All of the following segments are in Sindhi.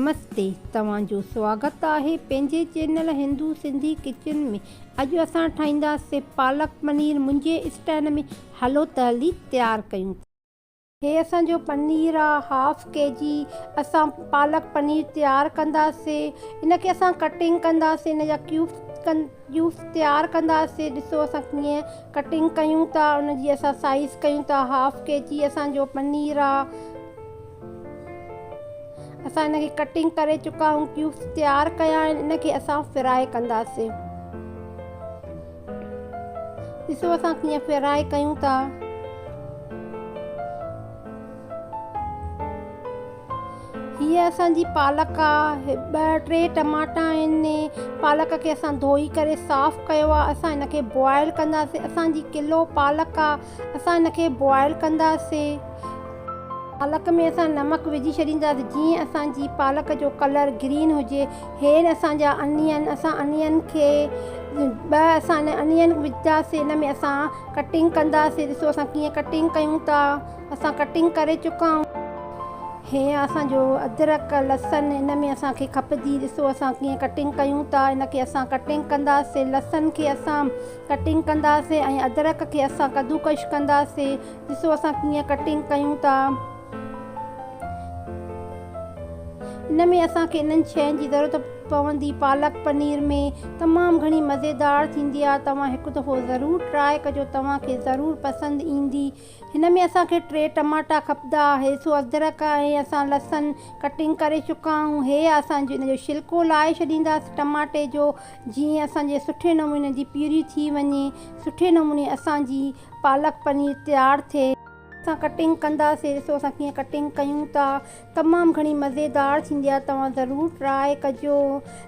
نمستي توهان جو سواگت آهي پنهنجي چينل هندو سنڌي ڪچن ۾ اڄ اسان ٺاهينداسين پالڪ پنير منهنجي اسٽائل ۾ هلو ته هلي تيار ڪيون ٿا. هي اسان جو پنير آ هاف ڪي جي اسان پالڪ پنير تيار ڪنداسين ان کي اسان ڪٽنگ ڪنداسين ان جا ڪيوبس ڪيوبس تيار ڪنداسين ڏسو اسان ڪيئن ڪٽنگ ڪيون ٿا ان جي اسان سائيز ڪيون ٿا هاف ڪي جي اسان جو پنير آ. اسان ان کي ڪٽنگ ڪري چڪا آهيون ڪيوبس تيار ڪيا آهن ان کي اسان فرائي ڪنداسين ڏسو اسان ڪيئن فرائي ڪيون ٿا هي اسان جي پالڪ آ ٻه ٽي ٽماٽا آهن پالڪ کي اسان ڌوئي ڪري صاف ڪيو آ اسان ان کي بوائل ڪنداسين اسان جي ڪلو پالڪ آ اسان ان کي بوائل ڪنداسين پالڪ ۾ اسان نمڪ وجهي ڇڏينداسين جيئن اسان جي پالڪ جو ڪلر گرين هجي هير اسان جا انين اسان انين کي ٻه اسان انين وجهنداسين ان ۾ اسان ڪٽنگ ڪنداسين ڏسو اسان ڪيئن ڪٽنگ ڪيون ٿا اسان ڪٽنگ ڪري چڪا آهيون هي اسان جو ادرڪ لسن ان ۾ اسان کي کپندي ڏسو اسان ڪيئن ڪٽنگ ڪيون ٿا ان کي اسان ڪٽنگ ڪنداسين لسن کي اسان ڪٽنگ ڪنداسين ۽ ادرڪ کي اسان ڪدوڪش ڪنداسين ڏسو اسان ڪيئن ڪٽنگ ڪيون ٿا. ان ۾ اسان کي انهن شين جي ضرورت پوندي. پالڪ پنير ۾ تمام گهڻي مزيدار ٿيندي آهي. توهان هڪ دفعو ضرور ٽرائي ڪجو توهان کي ضرور پسند ايندي. هن ۾ اسان کي ٽي ٽماٽا کپندا. هي سو ادرڪ ۽ اسان لسن ڪٽنگ ڪري چڪا آهيون. هي اسان جو ان جو ڇلڪو لاهي ڇڏينداسين ٽماٽي جو جيئن اسان جي سٺي نموني جي پيوري ٿي وڃي. سٺي نموني اسان جي پالڪ پنير تيار ٿئي. اسان ڪٽنگ ڪنداسين ڏسو اسان ڪيئن ڪٽنگ ڪيون ٿا تمام گهڻي مزيدار ٿيندي آهي توهان ضرور ٽرائي ڪجو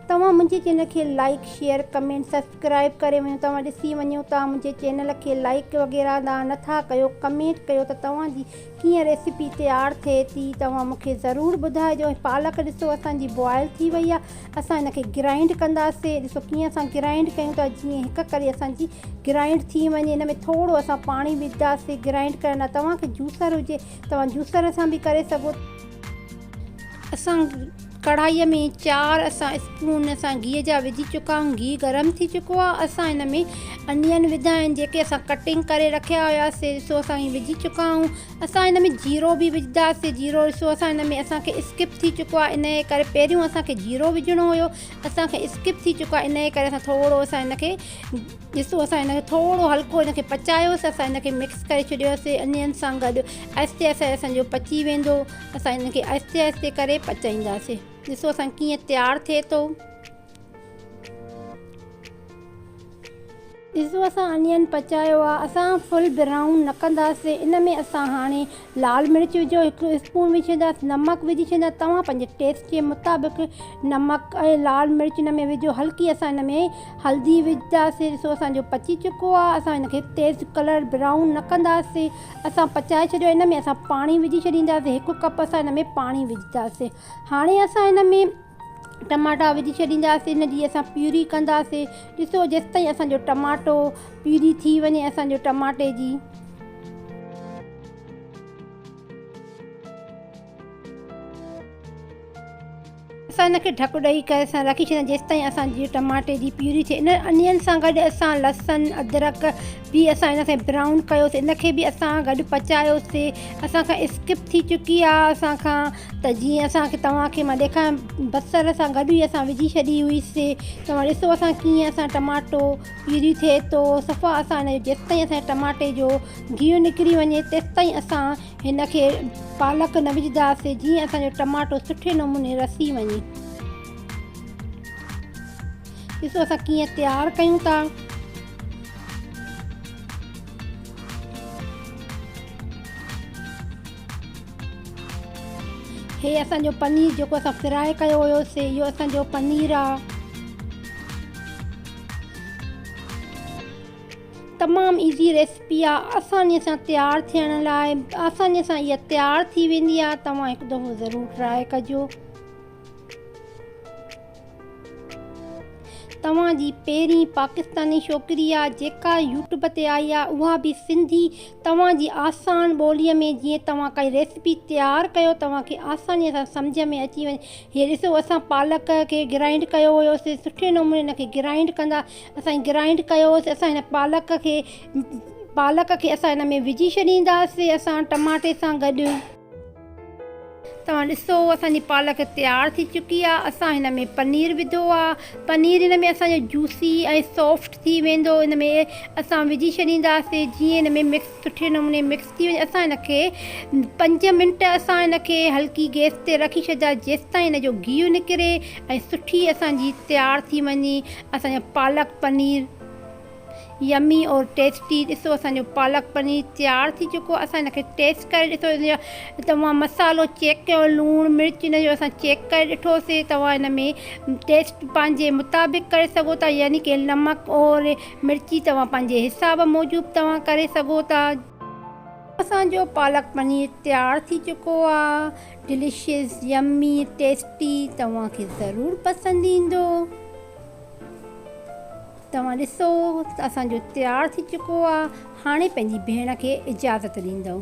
توهان منهنجي چينل کي لائڪ شيئر ڪمينٽ سبسڪرائب ڪري وڃو توهان ڏسي وڃو ٿا منهنجي چينل کي لائڪ وغيره توهان نٿا ڪيو ڪمينٽ ڪيو ته توهان جي ڪيئن ريسيپي تيار ٿئي ٿي توهان مونکي ضرور ٻڌائجو ۽ پالڪ ڏسو اسان جي بوائل ٿي وئي آهي اسان هن کي گرائنڊ ڪنداسين ڏسو ڪيئن اسان گرائنڊ ڪيون ٿا جيئن هڪ ڪري اسان جي گرائنڊ ٿي وڃي ان ۾ ٿورو اسان پاڻي وجهنداسين گرائنڊ ڪرڻ لاء توهان کي جوسر هجي توهان جوسر سان به ڪري سگهو اسان ڪڙهائي ۾ چار اسان اسپون اسان گيهه جا وجهي چڪا آهيون گيهه گرم ٿي چڪو آهي اسان ان ۾ انين وڌا آهن جيڪي اسان ڪٽنگ ڪري رکيا هياسي سو اسان وجهي چڪا آهيون اسان ان ۾ جيرو به وجهنداسي جيرو ڏسو اسان ان ۾ اسان کي اسڪپ ٿي چڪو آهي ان جي ڪري پهريون اسان کي جيرو وجهڻو هيو اسان کي اسڪپ ٿي چڪو آهي ان جي ڪري اسان ٿورو اسان ان کي ڏسو اسان هن کي ٿورو هلڪو هن کي پچايوس اسان هن کي مڪس ڪري ڇڏيوسي انين سان گڏ آهستي آهستي اسان جو پچي ويندو اسان هن کي آهستي آهستي ڪري پچائينداسي ڏسو اسان ڪيئن تيار ٿئي ٿو ڏسو اسان انين پچايو آ اسان فل برائون نه ڪنداسي ان ۾ اسان هاڻي لال مرچ وجهو هڪ اسپون وجهي ڇڏينداسين نمڪ وجهي ڇڏيندا توهان پنهنجي ٽيسٽ جي مطابق نمڪ ۽ لال مرچ ان ۾ وجهو هلڪي اسان ان ۾ هلدي وجهنداسين ڏسو اسان جو پچي چڪو آ اسان ان کي تيز ڪلر برائون نه ڪنداسين اسان پچائي ڇڏيو ان ۾ اسان پاڻي وجهي ڇڏينداسين هڪ ڪپ اسان ان ۾ پاڻي وجهنداسين هاڻي اسان ان ۾ ٽماٽا وجهي ڇڏينداسين ان جي اسان پيوري ڪنداسين ڏسو جيستائين اسان جو ٽماٽو پيوري ٿي وڃي اسان جو ٽماٽي جي. اسان ان کي ڍڪ ڏئي ڪري اسان رکي ڇڏيندا جيستائين اسان جي ٽماٽي جي پيوري ٿئي ان انين سان گڏ اسان لسن ادرڪ به اسان ان کي برائون ڪيوسي ان کي به اسان گڏ پچايوسي اسان کان اسڪپ ٿي چڪي آ اسان کان ته جيئن اسان کي توهان کي مان ڏيکاريان بصر سان گڏ ئي اسان وجهي ڇڏي هئي سي توهان ڏسو اسان ڪيئن اسان ٽماٽو پيوري ٿئي ٿو صفا اسان ان جو جيستائين اسان ٽماٽي جو گيهه نڪري وڃي تيستائين اسان هن کي پالڪ نه وجهنداسين جيئن اسان جو ٽماٽو سٺي نموني رسي وڃي. ڏسو اسان ڪيئن تيار ڪيون ٿا. هي اسان جو پنير جيڪو اسان فرائي ڪيو هيو سي اهو اسان جو پنير آ. تمام ايزي ريسپي آ آساني سان تيار ٿيڻ لاء آساني سان اها تيار ٿي ويندي آ توهان هڪ دفعو ضرور ٽرائي ڪجو. توهان جي پهرين پاڪستاني ڇوڪري آ جيڪا يوٽيوب تي آئي آ اها به سنڌي توهان جي آسان ٻولي ۾ جيئن توهان ڪائي ريسپي تيار ڪيو توهان کي آساني سان سمجهه ۾ اچي وڃي. هي ڏسو اسان پالڪ کي گرائنڊ ڪيو هيوسي سٺي نموني ان کي گرائنڊ ڪندا اسان گرائنڊ ڪيو هوسي اسان هن پالڪ کي پالڪ کي اسان هن ۾ وجهي ڇڏينداسي اسان ٽماٽي سان گڏ. توهان ڏسو اسان جي پالڪ تيار ٿي چڪي آ اسان هن ۾ پنير وڌو آ پنير هن ۾ اسان جو جوسي ۽ سافٽ ٿي ويندو ان ۾ اسان وجهي ڇڏينداسي جيئن هن ۾ مڪس سٺي نموني مڪس ٿي وڃي اسان هن کي پنج منٽ اسان هن کي هلڪي گيس تي رکي ڇڏيندا جيستائين هن جو گيهه نڪري ۽ سٺي اسان جي تيار ٿي وڃي اسان جو پالڪ پنير. يمي اور ٽيسٽي ڏسو اسان جو پالڪ پنير تيار ٿي چڪو آهي اسان هن کي ٽيسٽ ڪري ڏسو ان جو توهان مصالحو چيڪ ڪيو لوڻ مرچ ان جو اسان چيڪ ڪري ڏٺوسي توهان هن ۾ ٽيسٽ پنهنجي مطابق ڪري سگهو ٿا يعني ڪي نمڪ اور مرچي توهان پنهنجي حساب موجب توهان ڪري سگهو ٿا. اسان جو پالڪ پنير تيار ٿي چڪو آهي ڊليشس يمي ٽيسٽي توهان کي ضرور پسند ايندو. توهان ڏسو ته اسان جو تيار ٿي چڪو آ هاڻي پنهنجي ڀيڻ کي اجازت ڏيندؤ.